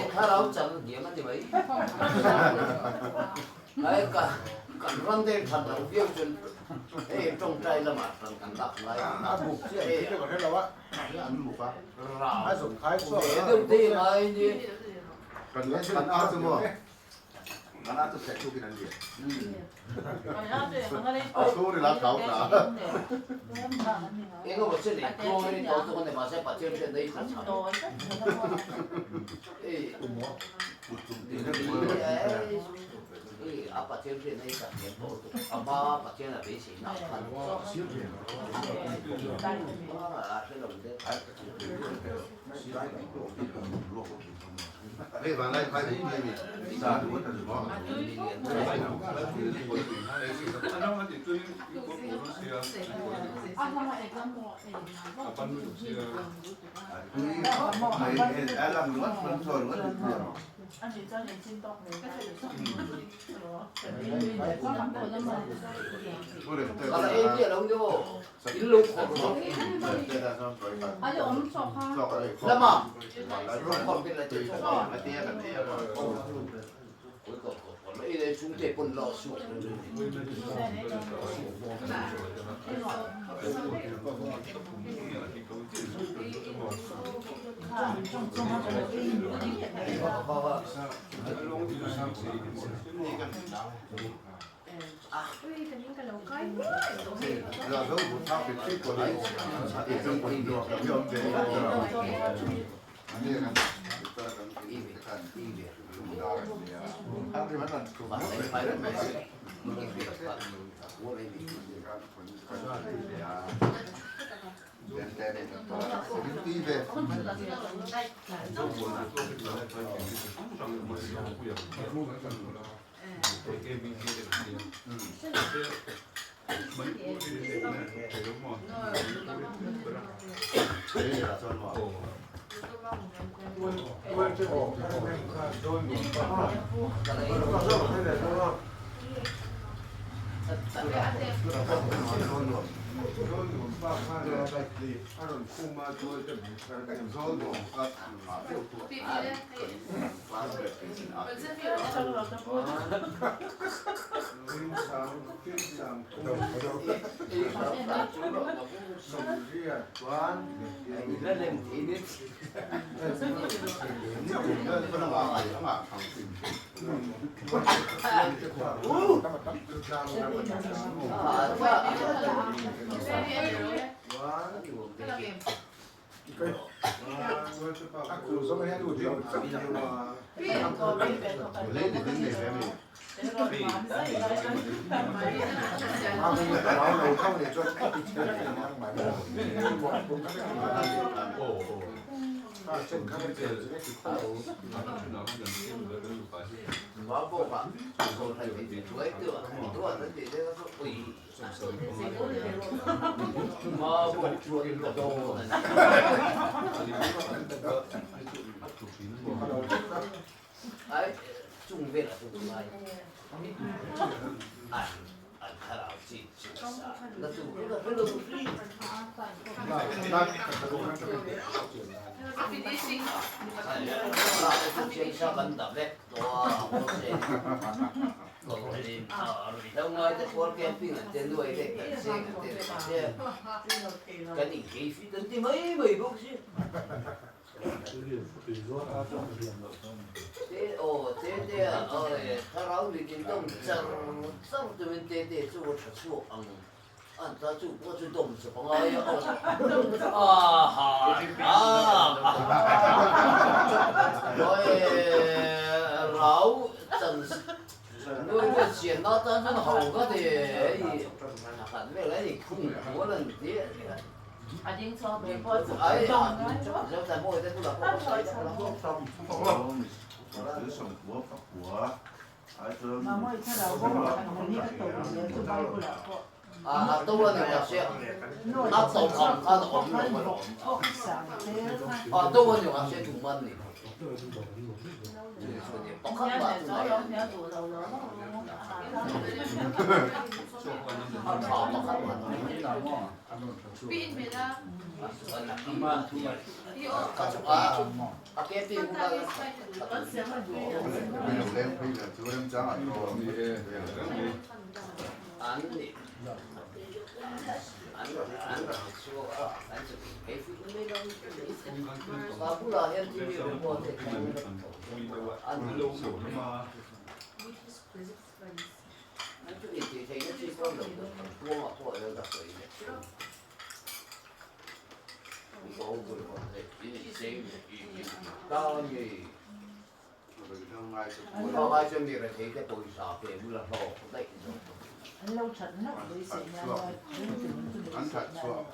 Thlarau chang diam a ni mai. Ai ka kan ram deuh that lo viau chuan hei tawngtai lamah hran kan lak ngai a buk chiah hei rau ve deuh te ngai ni. Kan a chu maw? Kan a chu seh tukin an lian. A chhungril a thau ta. Eng emaw chen ei tluang in tawh tuk a ni mahse Pathian hriat na i tla chham. Ei ei a Pathian hriat na i tla hniam tawh tuk a hma Pathian a beisei na khan a hre lo deuh. An that chuah.